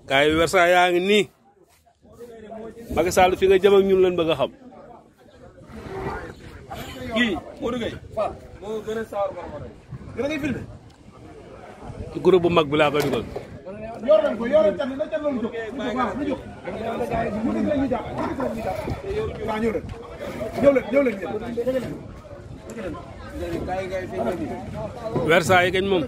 kaay Versailles yaa ngi nii Macky Sall fi nga jëm ak ñun leen bëgg a xam. kii Modou Gueye Fall moo gën a sawar gën a ngay filmé. ci groupe bu mag bi laa koy dugal. yor nañ ko yor nañ na ca loolu jóg waaw na jóg ñu gis leen ñu jàpp waaw ñëw leen Versailles kañ moom.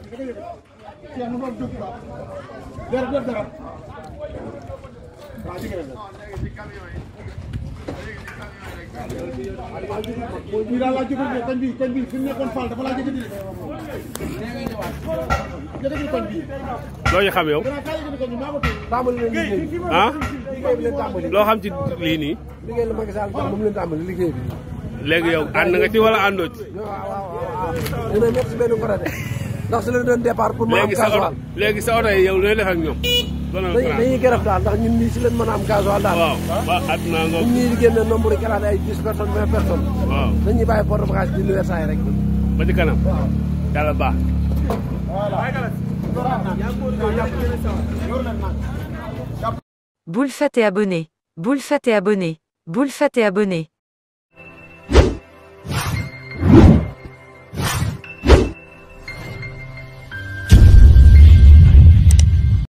bii daal laa jógee koñ bi fi mu nekkoon Fall dafa laa jógee di koñ bi. loo ñu xam yow. ah. loo xam ci lii nii. liggéey la Macky Sall moom leen tàmbali liggéey bi. léegi yow ànd nga ci wala àndoo ci. waaw dina nekk si benn côté de ndax su leen doon départ pour ma am gasoil. léegi sa oto yi yow looy def ak ñoom. dañuy gërëm daal ndax ñun nii si leen mën a am gasoil daal. waaw waaw àdduna nga. ñun ñii di génne nombre yi ay 10 personnes 20 personnes. waaw dañuy bàyyi porte bagage di Versailles rek. ba ci kanam. yàlla baax. Boule Fat et abonné. Boule Fat et abonné. Boule Fat et abonné.